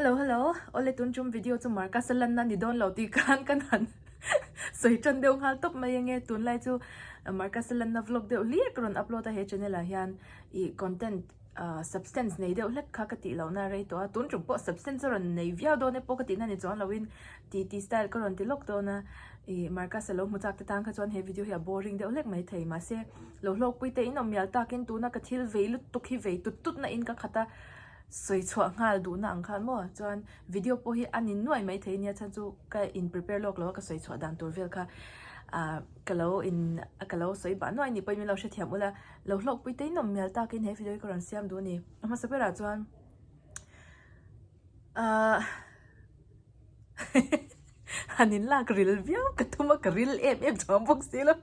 Hello hello, awle tun tum video chu Marcus a lanna ni dawn lo tih khan kan han sawi tan deuh nghal tawp mai ange tunlai chu Marcus a lanna vlog deuh hliak rawn upload a he channel ah hian ih content ah substance nei deuh hlek kha ka tih lohna a rei tawh a tun tum pawh substance a rawn nei viau dawn e pawh ka tihna ni chuang loin titi style ka rawn ti lawk dawn a ih Marcus a lo hmu chak te tan kha chuan he video hi a boring deuh hlek mai thei mahse lo hlawkpui te in awm mial takin tuna ka thil vei lutuk hi vei tut tut na in ka khat a sawi chhuah nghal duhna ang khan maw chuan video pawh hi a ni nuai mai thei nia chhan chu ka in prepare lawk lo a ka sawi chhuah dan tur vel kha ah ka lo in ka lo sawi bah nuai ni pawhin min lo hrethiam ula lo hlawkpui te in awm mial takin he video hi ka rawn siam duh a ni a hmasa berah chuan ah. Han in lak ril viau ka tum a ka ril em em chuang bawk si lo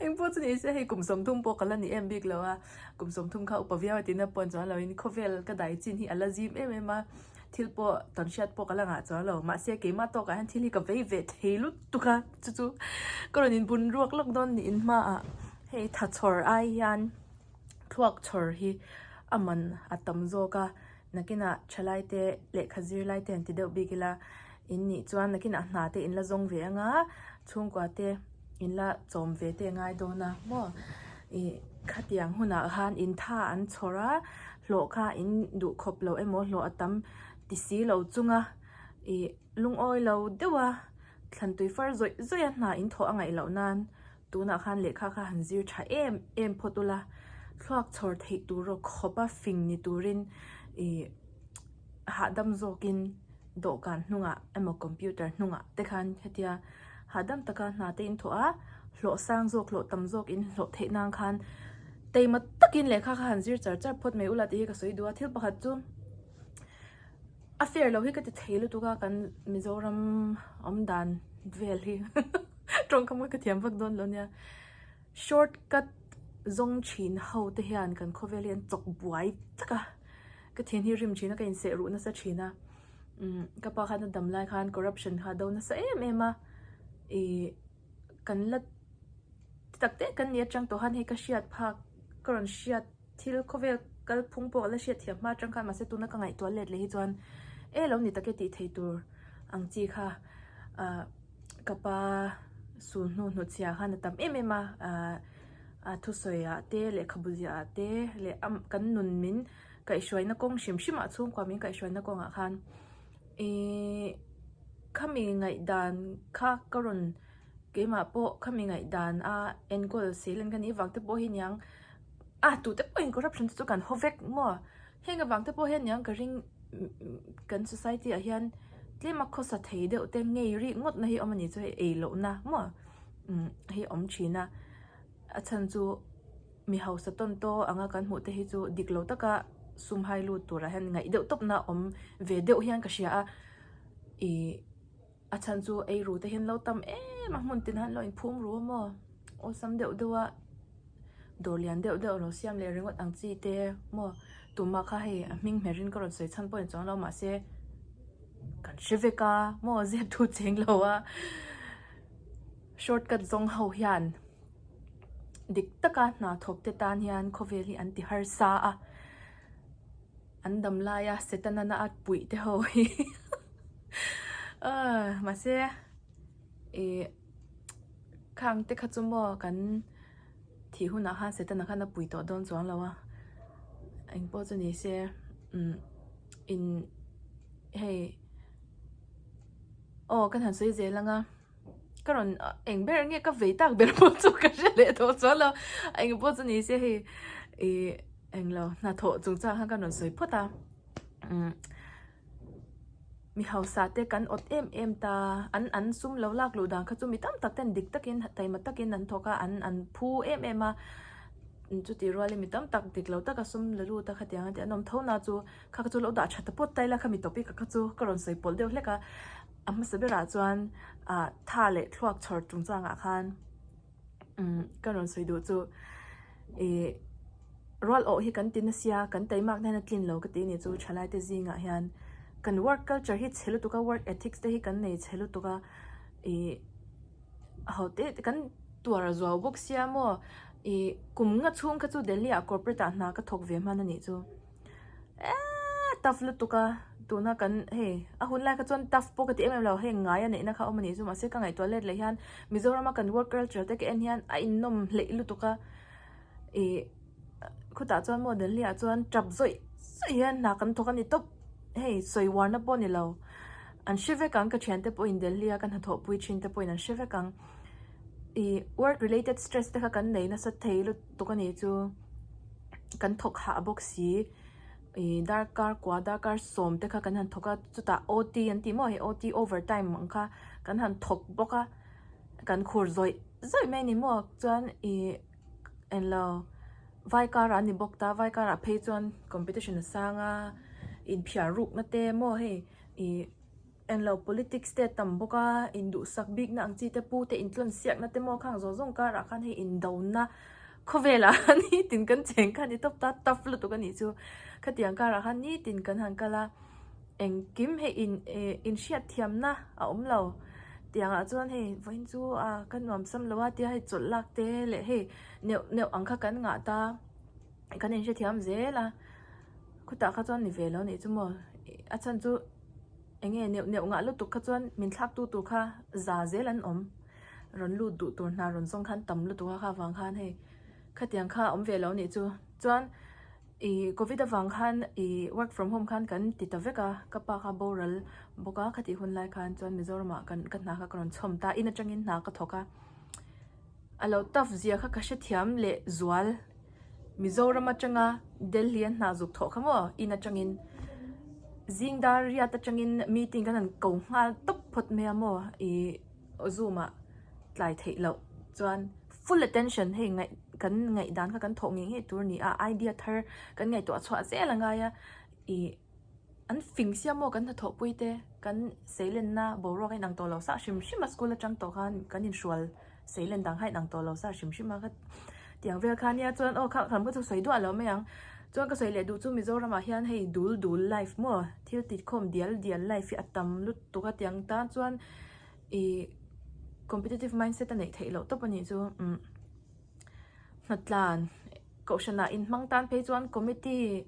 engpawh chu ni se hei kum 30 pawh ka la ni em bik lo a kum 30 kha upa viau a tihna pawh chuan lo in khawvel ka dai chin hi a la zim em em a thil pawh tawn hriat pawh ka la ngah chuang lo mahse keimah tawkah hian thil hi ka vei ve thei lutuk a chu chu ka rawn in bun ruak lawk dawn niin hmaah hei tha chhawr ai hian thluak chhawr hi a man a tam zawk a. Nakinah thalaite lehkha zirlaite an ti deuh bik ila, in nih chuan nakinah hna te in la zawng ve anga, chhungkua te in la chawm ve te ngai dawn a maw? Ih khatiang hunah khan in tha an chhawr a, hlawh kha in duh khawp lo emaw hlawh a tam ti si lo chunga ih lungawi lo deuh a, thlan tui far zawih zawih a hna in thawh a ngaih loh nan Tunah khan lehkha kha han zir tha em em phawt ula, thluak chhawr theih tur rawh khawpa fing ni turin ih hahdam zawkin dawhkan hnungah emaw computer hnungah te khan hetia hahdam taka hna te in thawh a, hlawh sang zawk hlawh tam zawk in hlawh theih nan khan teima takin lehkha kha han zir char char phawt mai ula tih hi ka sawi duh a, thil pakhat chu. A fair lo hi ka ti thei lutuk a kan Mizoram awm dan vel hi tawngkam ka thiam vak dawn lo nia short cut zawng thin ho te hian kan khawvel hi an chawk buai tak a ka thian hi rim thin a ka inseh ruh nasa thin a umm ka pa khan a dam lai khan corruption kha a do nasa em em a ih kan la ti tak te kan ni atang tawh khan hei ka hriat phak ka rawn hriat. Thil khawvel kalphung pawh la hriat thiam hma atang khan mahse tuna ka ngaihtuah let leh hi chuan e lo ni tak e tih thei tur ang chi kha ah ka pa sul hnu hnutchhia khan a tam em em a ah a thusawi ah te lehkhabu ziah ah te leh a kan nun min kaihhruaina kawng hrim hrim ah chhungkua min kaihhruaina kawngah khan ihh khami ngaihdan kha ka rawn keimah pawh khami ngaihdan a enkawl seilen ka nih vang te pawh hi niang. A tute pawhin corruption te chu kan haw vek maw? Heng avang te pawh hian niang ka ring kan society ah hian tlem a khawsa thei deuh te ngei rik ngawt na hi awm a ni chu hei ei loh na maw umm hei awm thin a a chhan chu mi hausa tawn taw anga kan hmuh te hi chu dik lo taka sum hai lut turah hian ngaih deuh tawp na awm ve deuh hian ka hria a ih a chhan chu ei ru te hian lo tam em a hmun tin ah hian lo inphum ru a maw awlsam deuh deuh a. Dawr lian deuh deuh lo siam leh ringawt ang chi te maw tumah kha hei a hming hmer in ka rawn sawi chhan pawh ni chuang lo mahse kan hre vek a maw zep thu cheng lo a short cut zawng ho hian dik taka hna thawk te tan hian khawvel hi an ti harsa a an dam laia setana na a puih te ho hi mahse ih. Khang te kha chu maw kan thih hunah khan Setana khan a pui tawh dawn chuang lo a, engpawh chu ni se umm in hei aw ka han sawi zel ang a, ka rawn eng ber nge ka vei tak ber pawh chu ka hre leh tawh chuang lo, engpawh chu ni se hei ih englo hnathawh chungchang khan ka rawn sawi phawt a umm. Mi hausa te kan awt em em ta, an an sum lo lak luh dan kha chu mi tam tak ten dik takin taima takin an thawk a, an an phu em em a, chutih rualin mi tam tak dik lo taka sum la lut a khatiang a tih an awm tho na chu kha kha chu lo dah tha ta pawt ta ila khami topic ah kha chu ka rawn sawi pawlh deuh hlek a, a hmasa berah chuan ah tha leh thluak chhawr chungchangah khan umm ka rawn sawi duh chu ih. Rual awh hi kan ti nasia, kan taimak na hian a tlin lo ka ti ni chu thalai te zingah hian kan work culture hi chhe lutuk a, work ethics te hi kan nei chhe lutuk a, ih ho te kan tuar a zuau bawk sia maw, ih kum nga chhung kha chu Delhi ah corporate ah hna ka thawk ve hman a nih chu, eee tough lutuk a. Tuna kan hei a hun lai kha chuan tough pawh ka ti em em lo, hei ngai a neihna kha a awm a nih chu mahse ka ngaihtuah let leh hian Mizorama kan work culture te ka en hian a innawm hleih lutuk a, ih khutah chuan maw Delhi ah chuan tap zawih zawih hian hna kan thawk a ni tawp, hei sawi uarna pawh a ni lo, an hre vek ang ka thiante pawhin Delhi a ka hnathawhpui thin te pawhin an hre vek ang, ih work related stress te kha kan nei nasa thei lutuk a nih chu kan thawk hah bawk si. Ih darkar kua darkar sawm te kha kan han thawk a chutah OT an tih maw hei OT over time ang kha kan han thawk bawk a kan khur zawih zawih mai a ni maw chuan ih englo vai karah a ni bawk ta vai karah phei chuan competition a sang a inphiar rukna te maw hei ih. Englo politics te tam bawk a, induhsak bikna ang chi te pu te intlawn siakna te maw khang zawng zawng karah khan hei indona khawvelah khan nitin kan cheng kha a ni tawp ta tough lutuk a nih chu. Khatiang karah khan nitin kan han kal a, engkim hei in eh inhriat thiamna a awm lo. Tiangah chuan hei vawiin chu a ka nuam sam lo a tia hei chawlh lak te leh hei neuh neuh ang kha kan ngah ta, kan inhrethiam zel a, khutah kha chuan ni ve lo a nih chu maw a chhan chu. Enge neuh neuh ngah lutuk kha chuan min thlak tu tur kha za zel an awm. Rawn lut duh tur hna rawn zawng khan tam lutuk a kha vang khan hei khatiang kha a awm ve lo nih chu. Chuan ih covid avang khan ih work from home khan kan ti ta vek a, ka pa kha boral bawk a khatih hun lai khan chuan Mizoram ah kan ka hna kha ka rawn chhawm ta a, in atangin hna ka thawk a. A lo tough zia kha ka hrethiam leh zual. Mizoram atanga Delhi a hna zuk thawh kha maw in atangin zing dar riat atangin meeting kan han ko nghal tawp phawt mai a maw ih zoom ah tlai theih loh chuan full attention hei ngaih kan ngaihdan kha kan thawh ngei ngei tur a ni a idea thar kan ngaihtuah chhuah zel a ngai a ih. An fing sia maw kan hnathawhpui te kan seilenna boruak a inang tawh lo sa hrim hrim a school atang tawh khan kan inhrual seilen dang kha inang tawh lo sa hrim hrim a ka tiang vel kha nia chuan aw kha lam kha chu sawi duah lo mai ang chuan ka sawi leh duh chu Mizoram ah hian hei dul dul life maw thil ti khawm dial dial life hi a tam lutuk a tiang tan chuan ih competitive mindset a neih theih loh tawp a nih chu umm. Hnatlan Kohhranah inhmang tan phei chuan committee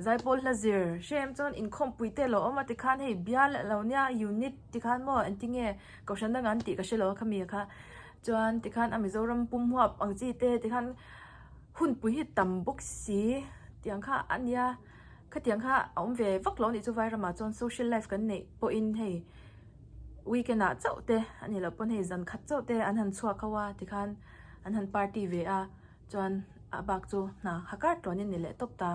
zaipawl hla zir hrem chuan inkhawmpui te lo awm a tikhan hei bial lo nia unit tikhan maw engtinge kohhran dangah an tih ka hre lo a khami kha chuan tikhan a Mizoram pum huap ang chi te tikhan hunpui hi tam bawk si tiang kha a nia khatiang kha a awm ve vak lo a nih chu Vairamah chuan social life kan neih pawhin hei weekend ah chauh te a nih loh pawn hei zan khat chauh te an han chhuak ho a tikhan. an han party ve a chuan a bak chu hna kha kar tawnin ni leh tawp ta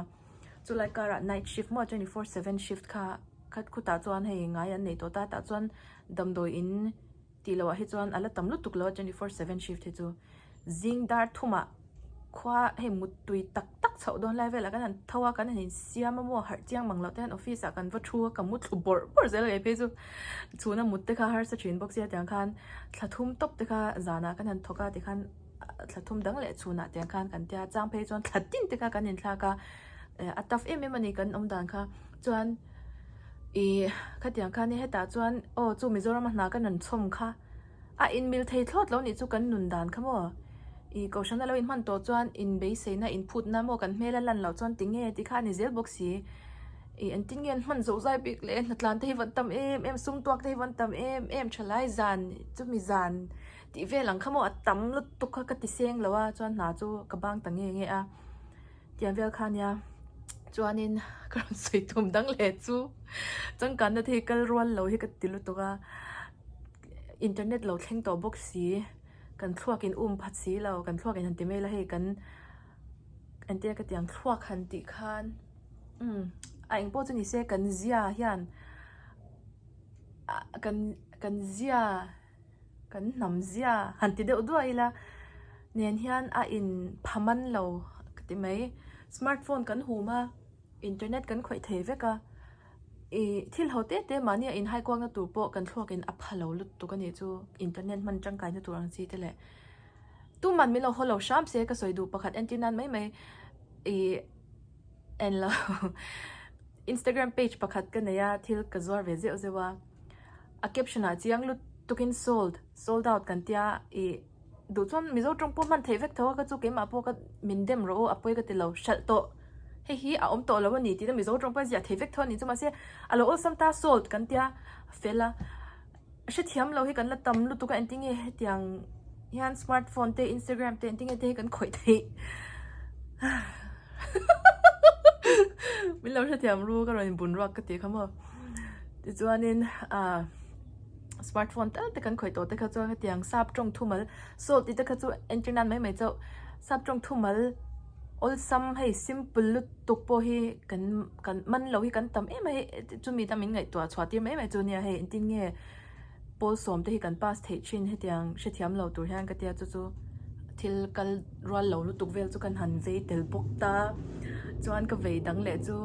chulai karah night shift maw 24/7 shift kha khat khutah chuan hei ngai an nei tawh ta tah chuan damdawi in tih loh ah hi chuan a la tam lutuk lo a 24/7 shift hi chu zing dar thumah khua hei muttui tak tak chhoh dawn lai velah kan han tho a kan han insiam a maw harh chiang mang loh te hian office ah kan va thu a ka mu thlu bawrh bawrh zel a phei chu chhuna mut te kha harsa thin bawk sia tiang khan thla thum tawp te kha zanah kan han thawk a tikhan thla thum dang leh chhunah tiang khan kan tia chang phei chuan thla tin te kha kan inthlak a a tough em em a ni kan awm dan kha chuan ih khatiang khan hetah chuan aw chu Mizoram a hna kan rawn chhawm kha. A inmil thei thlawt lo nih chu kan nun dan kha maw? I kohhran a lo inhman tawh chuan inbeiseina, inphutna maw kan hmel a lan loh chuan tinge ti kha a ni zel bawk si. I engtin nge an hman zoh zai bik leh hnatlan te hi van tam em em, sum tuak te hi van tam em em, thalai zan chumi zan tih vel ang kha maw a tam lutuk kha ka ti seng lo a, chuan hna chu ka bang ta nge nge a. Tiang vel kha nia chuanin ka rawn sawi tum dang leh chu changkanna te hi kal rual lo hi ka ti lutuk a. Internet lo thleng tawh bawk si, kan thluak in um phat si lo, kan thluak in han ti mai la hei kan entir ka tiang thluak han tih khan umm a eng pawh chu ni se kan zia hian ah kan kan zia kan hnam zia han ti deuh duah ila nen hian a in pha man lo ka ti mai smartphone kan hum a internet kan khawih thei vek a. Ih thil ho te te mahni a inhai kuakna tur pawh kan thluak in a pha lo lutuk a nih chu internet hman tangkai na tur ang chi te leh tuman min lo haw lo hram se ka sawi duh pakhat entir nan mai mai ih en lo instagram page pakhat ka nei a thil ka zuar ve zeuh zeuh a a caption ah chiang lutuk in sold sold out kan tia ih duh chuan mizo tawng pawh hman theih vek tho a ka chu keimah pawh ka min dem rawh u a pawi ka ti lo hralh tawh. Hei hi a awm tawh lo a ni tih na Mizo tawng pawh a ziah thei vek tho a ni chu mahse a lo awlsam ta salt kan tia fel a. Hrethiam lo hi kan la tam lutuk a engtinge hetiang hian smartphone te Instagram te engtinge te hi kan khawih theih min lo hrethiam ru ka rawn inbun ruak ka tih kha maw tichuanin ah smartphone tal te kan khawih tawh te kha chuan hetiang sap tawng thumal salt tih te kha chu entir nan mai mai chauh sap tawng thumal awlsam hei simple lutuk pawh hi kan kan man lo hi kan tam em a hei chumi ta min ngaihtuah chhuah tir mai mai chu nia hei engtin nge pawl sawm te hi kan pass theih thin hetiang hrethiam lo tur hian ka tia chu chu thil kal rual lo lutuk vel chu kan han vei tel bawk ta chuan ka vei dang leh chu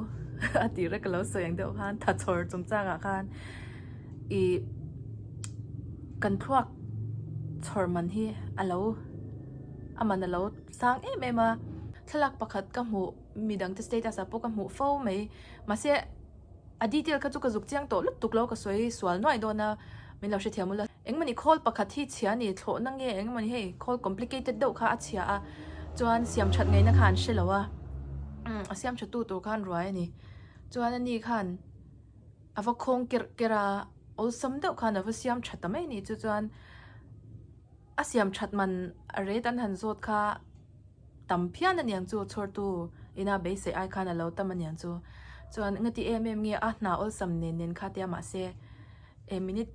a tir a ka lo sawi ang deuh khan tha chhawr chungchangah khan ih kan thluak chhawr man hi a lo a man a lo sang em em a thlalak pakhat ka hmuh midang te status ah pawh ka hmuh fo mai mahse a detail kha chu ka zuk chiang tawh lutuk lo ka sawi sual nuai dawn a min lo hrethiam ula engmawni khawl pakhat hi chhia a ni thlawhna nge engmawni hei khawl complicated deuh kha a chhia a chuan siam that ngaihna kha an hre lo a a siam tha tu tur khan ruai a ni chuan ani khan a va khawng kerh kerh a awlsam deuh khan a va siam tha ta mai a ni chu chuan A siam that man a rate an han zawt kha tam phian a niang chu chhawrtu ina beisei ai khan a lo tam a niang chu. Chuan ngati em em nge a hna awlsam nen nen kha tia mahse e minute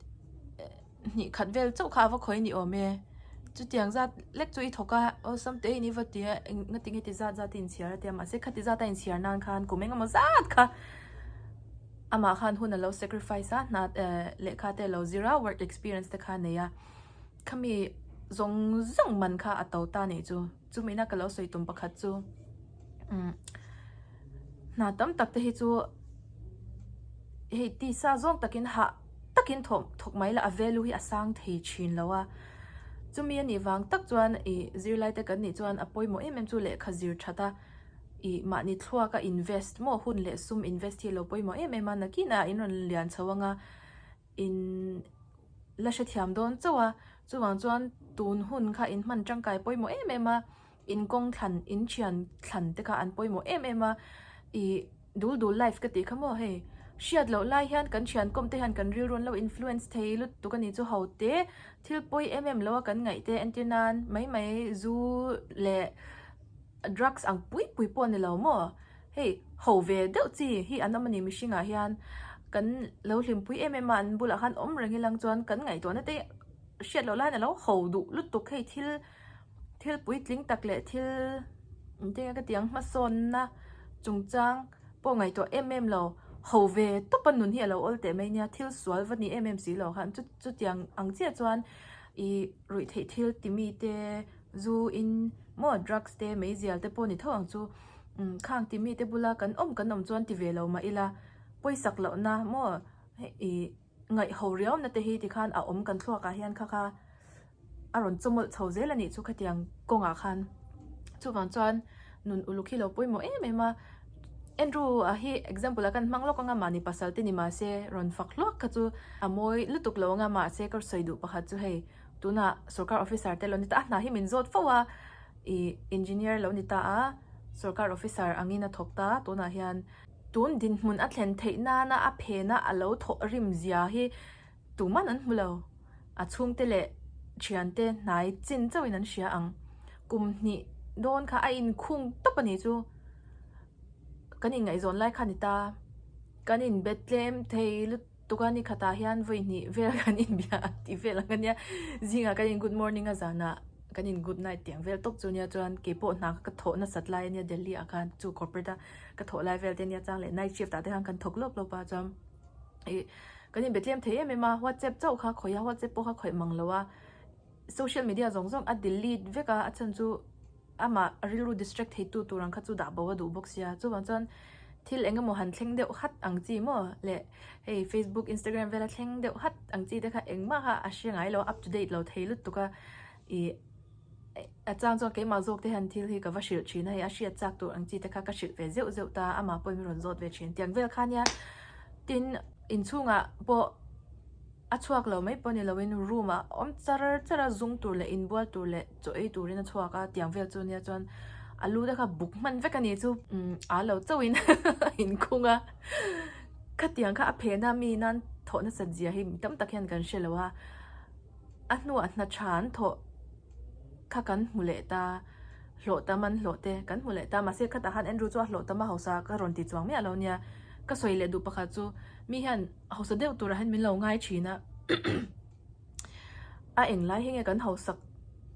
hnih khat vel chauh kha a va khawi ni awm e. Chutiang zat lek chu i thawk a awlsam te in i va ti a ngati nge ti zat zat i inchhiar a tia mahse khati zat a inchhiar nan khan kum engemaw zat kha amah khan hun a lo sacrifice a hna lehkha te a lo zir a work experience te kha a nei a. Khami zawng zawng man kha a to ta nih chu. Chumina ka lo sawi tum pakhat chu umm hna tam tak te hi chu hei tisa zawng takin hah takin thawk thawk mai la a value hi a sang thei thin lo a. Chumi a nih vang tak chuan ih zirlai te kan nih chuan a pawimawh em em chu lehkha zir that a ih mahni thluak a invest maw hun leh sum invest hi a lo pawimawh em em a nakinah in rawn lian chho ang a. In la hrethiam dawn chauh a, chuvang chuan tun hun kha in hman tangkai pawimawh em em a, in kawng thlan, in thian thlan te kha an pawimawh em em a, ih dul dul life ka tih kha maw hei, hriat loh lai hian kan thian kawm te hian kan rilru an lo influence thei lutuk a ni chu ho te, thil pawi em em lo a kan ngaih te entir nan mai mai zu leh drugs ang pui pui pawh a ni lo maw. Hei ho ve deuh chi hi an awm a ni mihringah hian kan lo hlimpui em em a an bulah khan awm reng ilang chuan kan ngaihtuahna te hriat loh laiin a lo ho duh lutuk hei thil thil puitling tak leh thil engtin nge ka tih ang hmasawnna chungchang pawh ngaihtuah em em lo ho ve tawp a nun hi a lo awl teh mai nia thil sual va ni em em si lo khan chu chutiang ang chiah chuan ih ruih theih thil ti mi te zu in maw drugs te meizial te pawh ni tho ang chu. Umm khang ti mite bula kan awm kan awm chuan ti ve lo mah ila pawisak lohna maw ih ngaihho riauna te hi tikhan a awm kan thluakah hian kha kha a rawn chawmawlh chho zel a nih chu khatiang kawngah khan chuvang chuan nun uluk hi lo pawimawh em em a Andrew a hi example ah kan hmang lawk anga mahni pasal te ni mahse rawn fak hluak kha chu a mawi lutuk lo anga mahse ka sawi duh pakhat chu hei tunah sorkar officer te lo ni ta a hna hi min zawt fo a. Ih engineer lo ni ta a, sorkar officer angin a thawk ta, tunah hian tun dinhmun a thlen theih nana a phena a lo thawh rim zia hi tuman an hmu lo, a chhungte leh thiante hnai chin chauhin an hria ang. Kum hnih dawn kha a inkhung tawp a nih chu, kan inngaihzawn lai kha a ni ta, kan inbe tlem thei lutuk. Tuka ni khatah hian vawi hnih vel kan inbia a tih vel ang a nia, zingah kan in good morning a zanah kan in good night tih ang vel tawp chu nia chuan keipawh hna ka thawh nasat lai a nia Delhi ah khan chu corporate a ka thawh lai vel te nia chang leh night shift ah te khan kan thawk lawp lawp a chuan ih kan inbe tlem thei em em a whatsapp chauh kha khawih a whatsapp pawh kha khawih mang lo a social media zawng zawng a delete vek a a chhan chu. Amah rilru distract theitu tur ang kha chu dah bo a duh bawk sia. Chuvang chuan thil eng emaw han thleng deuh hat ang chi maw leh hei Facebook, Instagram vela thleng deuh hat ang chi te kha engmah kha a hre ngai lo a, up to date lo thei lutuk a. Ih a chang chuan keimah zawk te hian thil hi ka va hrilh thin a, hei a hriat chak tur ang chi te kha ka hrilh ve zeuh zeuh ta a, amah pawhin min rawn zawt ve thin. Tiang vel kha nia tin inchhungah pawh a chhuak lo mai pawh ni loin room ah awm char char a, zung tur leh inbual tur leh chaw ei turin a chhuak a tiang vel chu nia chuan A lu te kha buk hman vek a ni chu a lo chauhin a inkhung a. Khatiang kha a phena mi nan thawh nasat zia hi mi tam tak hian kan hre lo a. A hnuah hna tha an thawh kha kan hmu leh ta, hlawh tam an hlawh te kan hmu leh ta. Mahse khatah khan Andrew chu a hlawh tam a hausa ka rawn ti chuang miah lo nia. Ka sawi leh duh pakhat chu mi hian hausa deuh turah hian min lo ngai thin a. A englai hi nge kan hausak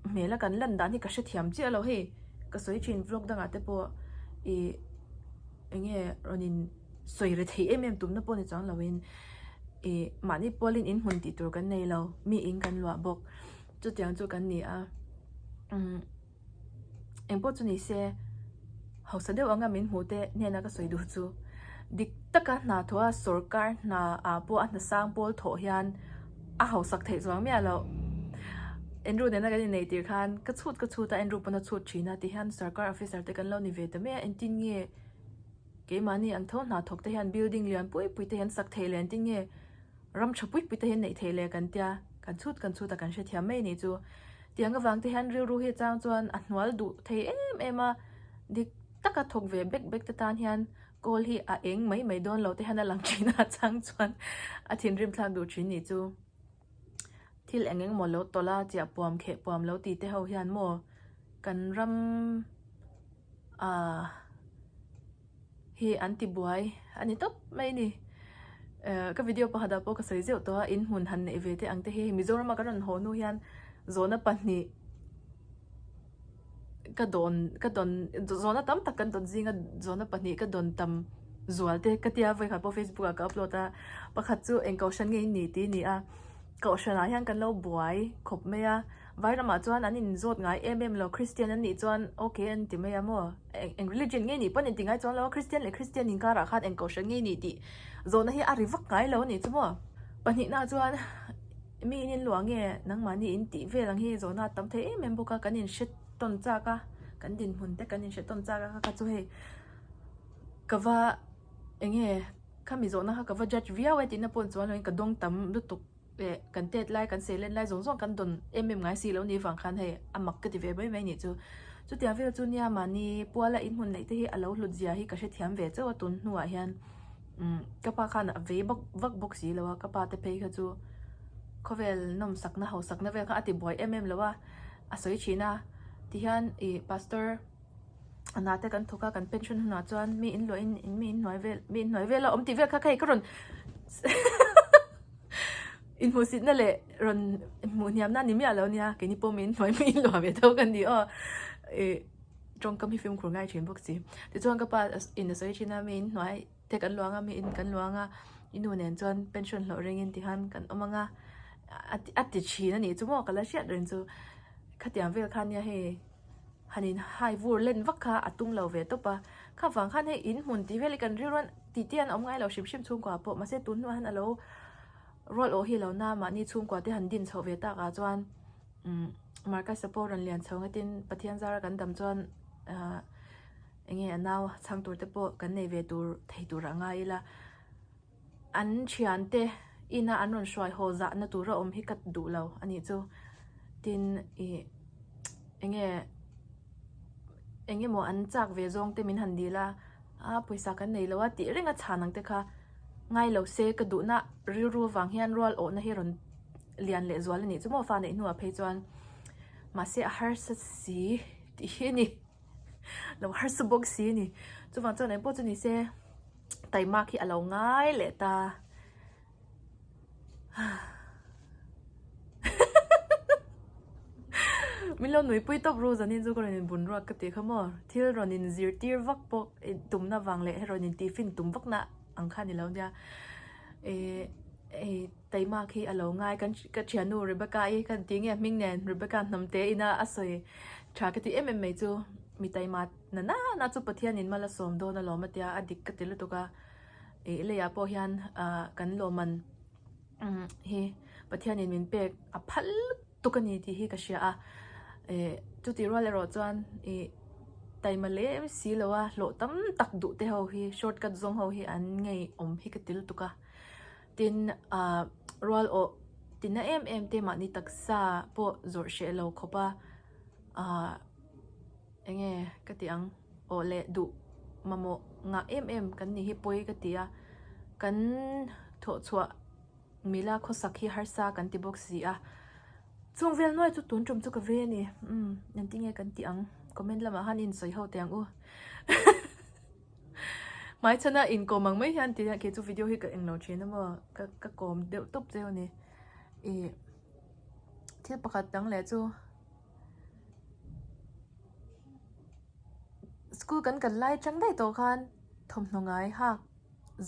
hmel a kan lan dan hi ka hrethiam chiah lo hei ka sawi thin vlog dangah te pawh ih eng nge rawn in sawi re thei em em tumna pawh ni chuang loin ih mahni pawlin in hmun tih tur kan nei lo mi in kan luah bawk chutiang chu kan ni a umm. Engpawh chu ni se, hausa deuh anga min hmuh te hnena ka sawi duh chu dik taka hna thawh a sorkar hna ah pawh a hna sang pawl thawh hian a hausak theih chuang miah loh. Andrew nena kan inneih tir khan ka chhut ka chhut a, Andrew pawn a chhut thin a tihian sarkar officer te kan lo ni ve ta mai a, engtin nge keimahni ang tho hna thawk te hian building lian pui pui te hian sak theih leh engtin nge ram tha pui pui te hian neih theih leh kan tia, kan chhut kan chhut a kan hrethiam mai ni chu. Tiang avang te hian rilru hi chang chuan a hnual duh thei em em a, dik taka thawk ve bek bek te tan hian kawl hi a eng mai mai dawn lo te hian a lang thin a, chang chuan a thinrim thlak duh thin ni chu. Thil eng eng maw lo tawlh a, chiah puam kheh puam lo ti te ho hian maw kan ram ah. hi an ti buai a ni tawp mai a ni. Ka video pakhatah pawh ka sawi zeuh tawh a, in hmun han neih ve te ang te hi hei Mizorama ka rawn haw hnu hian zawhna pahnih ka dawn ka dawn zawhna tam tak kan dawn zinga zawhna pahnih ka dawn tam zual te ka tia vawikhat pawh Facebook ah ka upload a, pakhat chu eng kohhran nge in ni tih a ni a, kohhranah hian kan lo buai khawp mai a. Vairamah chuan an inzawt ngai em em lo, Christian an nih chuan ok an ti mai a maw? Eng religion nge nih pawn inti ngai chuang lo a, Christian leh Christian inkarah khan eng kohhran nge nih tih zawhna hi a ri vak ngai lo a nih chu maw? Pahnihna chuan mi in inluah nge nangmahni in tih vel ang hi zawhna a tam thei em em bawk a, kan inhre tawn chak a, kan dinhmun te kan inhre tawn chak a kha chu hei ka va eng nge khami zawhna kha ka va judge viau e tihna pawh chuan loin ka dawng tam lutuk. leh kan tet lai kan seilen lai zawng zawng kan dawn em em ngai si lo ni vang khan hei a mak ka ti ve mai mai nih chu. Chutiang vel chu nia mahni puala in hmun neih te hi a lo hlut zia hi ka hrethiam ve chauh a tun hnuah hian umm ka pa khan a vei bawk vak bawk si lo a ka pa te phei kha chu khawvel nawmsakna hausakna vel kha a ti buai em em lo a a sawi thin a tihian ih pastor a te kan thawk a kan pension hunah chuan mi in luah in mi in hnuai vel mi in hnuai vel a awm tih vel kha hei ka rawn inhmuhsitna leh rawn hmuh hniamna a ni miah lo nia keini pawh mi in hnuai mi in luah ve tho ka ni aw ih tawngkam hi fimkhur ngai thin bawk si tichuan ka pa in a sawi thin a mi in hnuai te kan luang a mi in kan luang a i nu nen chuan pension hlawh ringin tikhan kan awm ang a a ti thin a nih chu maw ka la hriat reng chu khatiang vel kha nia hei. Han in hai vur len vak kha a tum lo ve tawp a, kha vang khan hei in hmun tih vel hi kan rilru a ti te an awm ngai lo hrim hrim chhungkua pawh mahse tun hnuah hian a lo rual awh hi lo na mahni chhungkua te han din chhoh ve tak ah chuan umm Marcus-a pawh rawn lian chho nghet in Pathian zara kan dam chuan ahh eng nge a nau chhang tur te pawh kan nei ve tur thei tur ah ngai ila. An thiante ina an rawn hruai haw zahna tura awm hi ka duh lo a nih chu. Tin ih enge eng emaw an chak ve zawng te min han dil a, a pawisa kan nei lo a tih reng a chhan ang te kha ngai lo se ka duhna rilru avang hian rual awhna hi rawn lian leh zual a nih chu maw fa neih hnuah phei chuan mahse a harsa si tih hi a ni. Lo harsa bawk si a ni. Chuvang chuan engpawh chu ni se. Taimak hi a lo ngai leh ta. Min lo nuipui tawp ru zanin chu ka rawn inbun ruak ka tih kha maw. Thil rawn inzirtir vak pawh tumna vang leh rawn intihfin tum vakna ang kha a ni lo nia. Ehh hei Taimak hi a lo ngai kan ka thiannu Rebecca i ka tih nge hming nen Rebecca hnamte ina a sawi tha ka tih em em mai chu mi taima Na na na chu Pathianin mal a sawm dawn alawm a tia a dik ka ti lutuk a, ih leiah pawh hian ah kan lawmman hi Pathianin min pek a phal lutuk a ni tih hi ka hria a, ih chutih rual erawh chuan ih taima lem si lo a hlawh tam tak duh te ho hi short cut zawng ho hi an ngei awm hi ka ti lutuk a, tin ah rual awh tina em em te mahni taksa pawh zawrh hreh lo khawp a ah. Enge ka ti ang aw leh duh mamawh ngah em em kan nih hi pawi ka ti a, kan thawhchhuah mila khawsak hi harsa kan ti bawk si a, chung vel nuai chu tun tum chu ka ve a ni, umm engtin nge kan tih ang comment lamah khan insawi ho teh ang u hmaichhana inkawm ang mai hian ti kei chu video hi ka englo thin a maw ka ka kawm deuh tawp cheu a ni ih thil pakhat dang leh chu. School kan kal lai atang daih tawh khan thawmhnaw ngai hak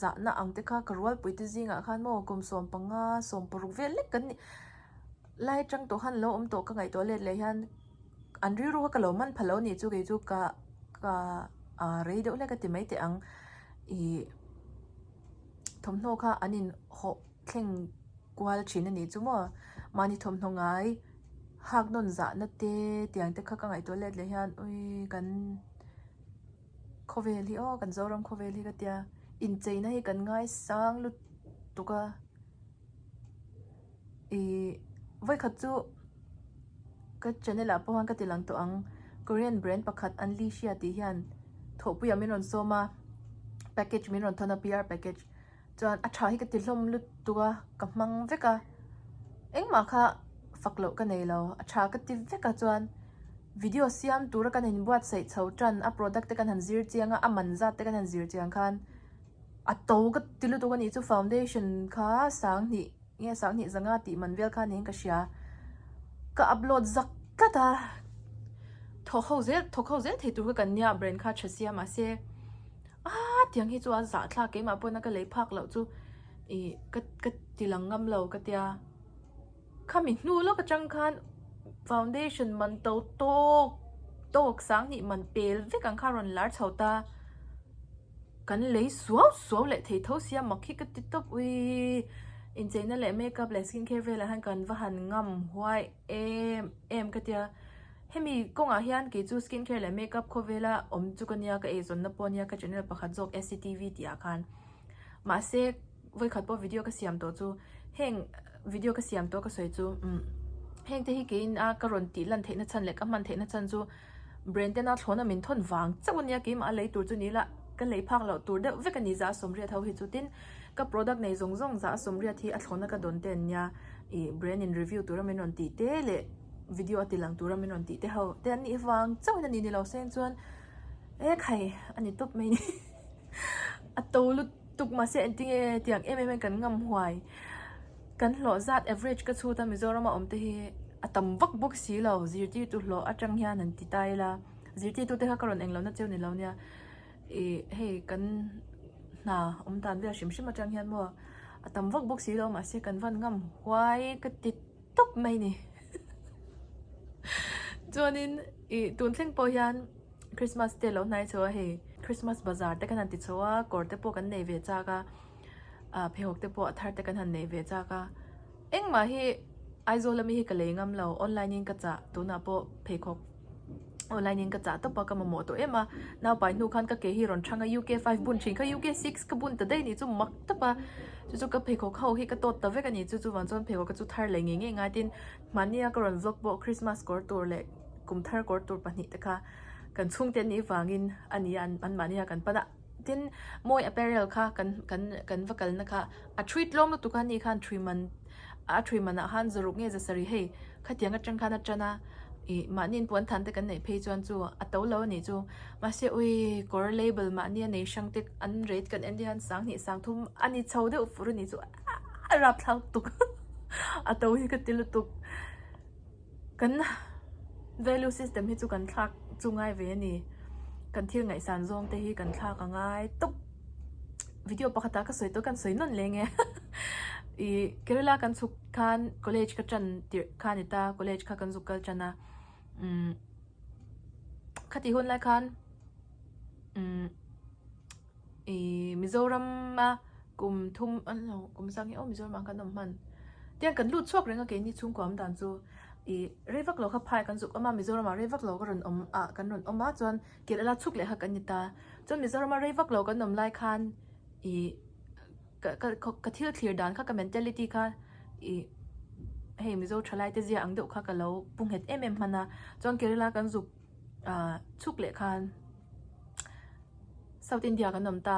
zahna ang te kha ka rualpui te zingah khan maw kum 15 16 vel lek kan nih lai atang tawh khan lo awm tawh ka ngaihtuah let leh hian an rilru kha ka lo man pha lo a nih chu kei chu ka ka ah rei deuh hlek a ti mai teh ang ih thawmhnaw kha an in hawh thleng kual thin a nih chu maw mahni thawmhnaw ngai. Hak nawn zahna te tiang te kha ka ngaihtuah let leh hian ui kan khawvel hi aw kan Zoram khawvel hi ka tia incheina hi kan ngaisang lutuk a ih vawikhat chu ka channel ah pawh khan ka ti lang tawh ang Korean brand pakhat Unleashia tih hian thawhpuiah min rawn sawm a package min rawn thawn a P_R package. Chuan a tha hi ka ti hlawm lutuk a, ka hmang vek a, engmah kha fak loh ka nei lo, a tha ka ti vek a chuan video siam tura kan inbuatsaih chho tan a product te kan han zir chiang a, a man zat te kan han zir chiang khan a to ka ti lutuk a nih chu foundation kha sanghnih nge sanghnih zanga tih man vel kha niin ka hria, ka upload zak tlat a, thawk ho zel thawk ho zel thei tur kha kan nia brand kha tha sia mahse. Aaa tiang hi chu a zahthlak keimah pawhin a ka lei phak loh chu ih ka ka ti lang ngam lo ka tia khami hnu lawk atang khan foundation man to tawk tawk sanghnih man pel vek ang kha a rawn lar chho ta kan lei suau suau leh thei tho sia mak hi ka ti tawp uiii incheina leh makeup leh skin care velah hian kan va han ngam huai em em ka tia. Hemi kawngah hian kei chu skin care leh makeup khawvela awm chu ka nia, ka eizawnna pawh ania ka channel pakhat zawk SCTV tih ah khan. Mahse vawikhat pawh video ka siam tawh chu heng video ka siam tawh ka sawi chu umm heng te hi keiin a ka rawn tih lan theihna chhan leh ka hman theihna chhan chu brand tena thlawna min thawn vang chauh ania keimah a lei tur chu ni ila ka lei phak loh tur deuh vek a ni za sawmriat ho hi chu tin ka product nei zawng zawng za sawmriat hi a thlawna ka dawn te an nia ih brand in review tura min rawn tih te leh video a ti lang tura min rawn tih te ho te an nih vang chauh in a ni ni lo seng chuan e khai a ni tawp mai ni a to lutuk mahse engtinge tiang em em in kan ngam huai kan hlawh zat average ka chhut a Mizoram a awm te hi a tam vak bawk si lo zirtirtu hlawh atang hian an ti ta ila zirtirtu te kha ka rawn englo na cheu ni lo nia ih hei kan hna awm dan vel hrim hrim atang hian maw a tam vak bawk si lo mahse kan van ngam huai ka ti tawp mai ni. Chuanin ih tun thleng pawh hian Christmas te lo hnai chho a hei Christmas bazar te kan han ti chho a kawr te pawh kan nei ve chak a ah pheikhawk te pawh a thar te kan han nei ve chak a engmah hi Aizawl ami hi ka lei ngam lo online in ka chah tunah pawh pheikhawk Online in ka chah tawp a, ka mamawh tawh em a, naupai hnu khan ka ke hi rawn thang a, UK 5 bun thin kha UK 6 ka bun ta daih nih chu mak tawp a, chu chu ka pheikhawk ho hi ka tawt ta vek a ni, chu chuvang chuan pheikhawk ka chu thar leh ngei ngei ngai tin mahnia ka rawn vlog pawh Christmas kawr tur leh kum thar kawr tur pahnih te kha kan chhungte an nih vangin a ni a, an mahnia kan pan a, tin mawi apparel kha kan kan kan va kalna kha a thui tlawm lutuk a ni khan thui man a thui manah khan zaruk nge zasarih hei khatiang atang khan a tan a ih mahni in puan than te kan neih phei chuan chu a to lo a nih chu mahse ui kawr label mahni a nei hrang te an rate kan en te hian sanghnih sang thum a ni chho deuh fur a nih chu a rapthlak tuk a to hi ka ti lutuk kan value system hi chu kan thlak chu ngai ve a ni kan thil ngaihsan zawng te hi kan thlak a ngai tawp video pakhat ah ka sawi tawh kan sawi nawn leng e ih Kerala kan chhuk khan college ka tan tirh kha a ni ta college kha kan zuk kal tan a umm khati hun lai khan umm ih Mizoram a kum thum an lo kum sang hi aw Mizoram ah khan awm hman tiang kan lut chhuak reng a keini chhungkua awm dan chu ih rei vak lo kha phai kan zuk awm a Mizoram ah rei vak lo ka rawn awm ah kan rawn awm a chuan Kerala chhuk leh kha kan ni ta chuan Mizoram a rei vak lo kan awm lai khan ih. Ka ka ka thil thlir dan kha ka mentality kha ih hei Mizo thalai te zia ang deuh kha ka lo pu nghet em em hman a, chuan Kerala kan zuk Ah chhuk leh khan South India kan awm ta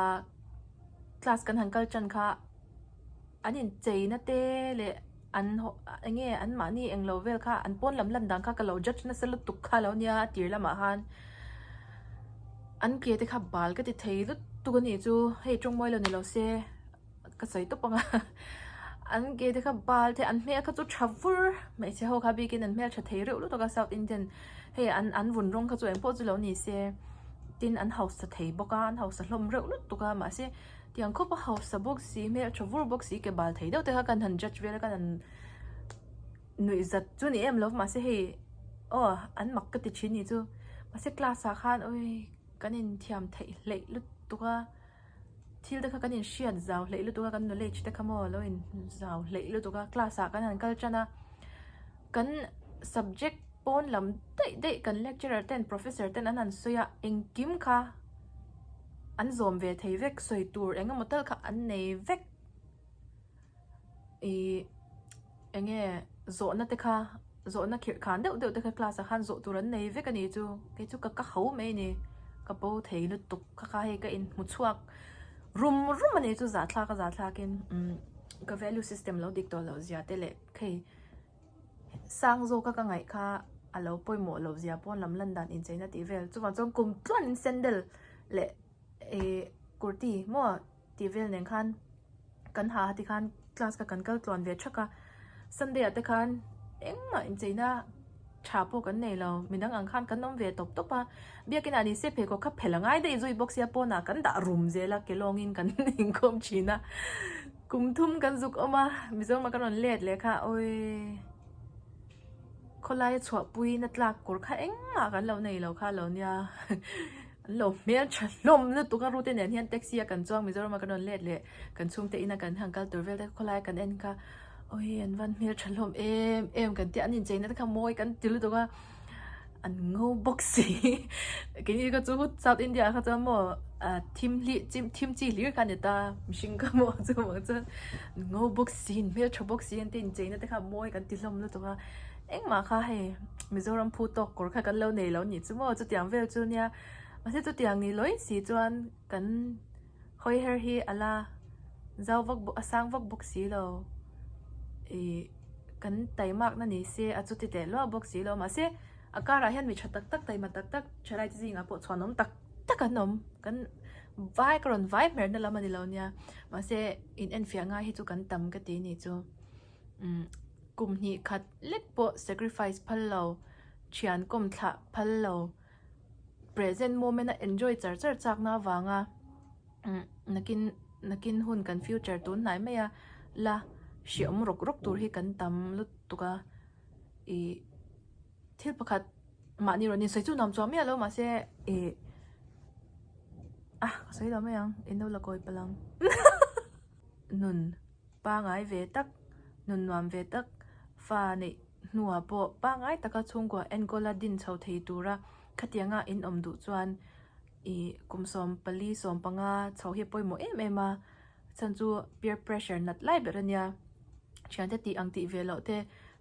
class kan han kal tan kha an incheina te leh an eng nge an mahni englo vel kha an pawn lam lan dan kha ka lo judge nasa lutuk kha lo nia a tir lamah khan an ke te kha bal ka ti thei lutuk a nih chu hei tawngmawi lo ni lo se. Ka sawi tawp ang a, an ke te kha bal te an hmel kha chu tha vur hmeichhe ho kha bikin an hmel tha thei reuh lutuk a south indian hei an an vun rawng kha chu engpawh chu lo ni se tin an hausa thei bawk a an hausa hlawm reuh lutuk a mahse tiang khawp a hausa bawk si hmel tha vur bawk si ke bal thei deuh te kha kan han judge vel a kan han nuih zat chu ni em lo mahse hei aw an mak ka ti thin ni chu mahse class ah khan awii kan inthiam theih hleih lutuk a. Thil te kha kan inhriat zau hleih lutuk a, kan knowledge te kha maw lo in zau hleih lutuk a, class ah kan han kal tan a, kan subject pawn lam daih daih kan lecturer ten professor ten an han sawi a, engkim kha an zawm ve thei vek, sawi tur eng emaw tal kha an nei vek. Ihh eng nge zawhna te kha zawhna khirh khan deuh deuh te kha class ah khan zawh tur an nei vek a ni chu kei chu ka ka ho mai a ni ka bo thei lutuk kha kha hei ka inhmu chhuak rum rum a ni chu zahthlak a zahthlak in umm ka value system lo dik tawh loh zia te leh hei sang zawk a ka ngaih kha a lo pawimawh loh zia pawn lam lan dan incheina tih vel chuvang chuan kum tluan in sandal leh ihh kurti maw. Tih vel nen khan kan ha ti khan class kha kan kal tluan ve thak a, Sunday ah te khan engmah incheina tha pawh kan nei lo, midang ang khan kan awm ve tawp tawp a, biakin ah nise pheikhawk kha phel a ngai daih zui bawk sia pawnah kan dah rum zel a, kelawngin kan inkhawm thin a, kum thum kan zuk awm a, Mizoram ah kan rawn let leh kha awii. Khawlaia chhuahpuiin a tlak kawr kha engmah kan lo nei lo kha lo nia an lo hmel tha hlawm lutuk a rute nen hian taxi a kan chuang Mizoram a kan rawn let leh kan chhungte ina kan han kal tur vel te khawlaia kan en kha awii an van hmel tha hlawm em em kan tia an incheina te kha mawi kan ti lutuk a an ngo bawk si keini kha chu South India ah kha chuan maw ah thim hli chim thim chi hlir kha a ni ta mihring kha maw chuvang chuan ngo bawk si in hmeltha bawk si an te incheina te kha mawi kan ti hlawm lutuk a engmah kha hei Mizoram phu tawk kawr kha kan lo nei lo nih chu maw chutiang vel chu nia mahse chutiang ni lawi si chuan kan hawi her hi a la zau vak bawk a sang vak bawk si lo ih kan taimakna ni se a chuti teh luah bawk si lo mahse a karah hian mi tha tak tak taima tak tak thalai te zingah pawh chhuanawm tak tak an awm kan vai ka rawn vai hmerna lam a ni lo nia mahse in enfiah ngai hi chu kan tam ka ti ni chu umm kum hnih khat lek pawh sacrifice phal lo thian kawm thlah phal lo. Present moment a enjoy char char chak na avanga nakin nakin hun kan future tun hnai mai a la hreawm rawk rawk tur hi kan tam lutuk a ih thil pakhat mahni rawn insawi chu nuam chuang miah lo mahse ih ah ka sawi lo mai ang in lo la kawi palh ang nun pangai ve tak nun nuam ve tak fa neih. Hnuah pawh pangngai taka chhungkua enkawla din chho thei tura khatianga in awm duh chuan ih kum 14 15 chho hi a pawimawh em em a, chhan chu peer pressure nat lai ber a nia. Thiante tih ang tih ve loh te,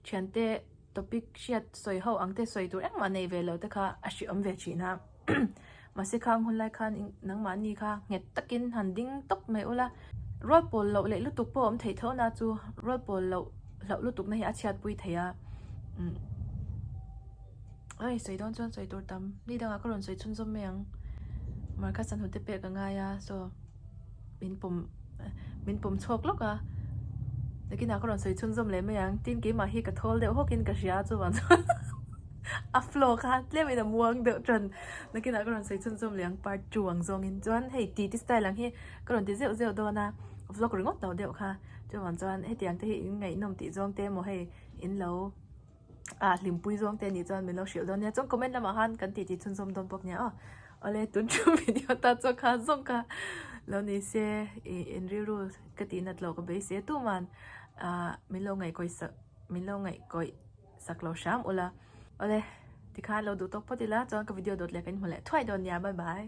thiante topic hriat sawi ho ang te sawi tur engmah nei ve loh te kha a hreawm ve thin a. Mahse khang hun lai khan nangmahni kha nghet takin han ding tawp mai ula, rual pawl loh leh lutuk pawh a awm theih tho na chu rual pawl loh hlauh lutuk na hi a chhiatpui thei a, umm ai sawi dawn chuan sawi tur tam ni dangah ka rawn sawi chhunzawm mai ang, Marcus a hnute pek a ngai a saw min pawm min pawm chhuak lawk a, nakinah ka rawn sawi chhunzawm leh mai ang tin keimah hi ka thawl deuh hawkin ka hria chuvang chuan. A flow kha tlem in a muang deuh tan nakinah ka rawn sawi chhunzawm leh ang part 2 ang zawngin chuan hei titi style ang hi ka rawn ti zeuh zeuh dawn a vlog ringawt lo deuh kha chuvang chuan hetiang te hi in ngaihnawm tih zawng te emaw hei in lo ah hlimpui zawng te anih chuan min lo hrilh dawn nia chuan comment lamah khan kan titi chhunzawm dawn bawk nia aw awle tun thu video ta chuan kha zawng kha lo ni se ih in rilru ka tih nat loh ka beisei a tuman ah min lo ngaihkawih sak min lo ngaihkawih. Sak lo hram ula. Awle, tikhan lo duh tawk phawt ila, chuan ka video dawt leh ka inhmu leh thuai dawn nia, bye bye.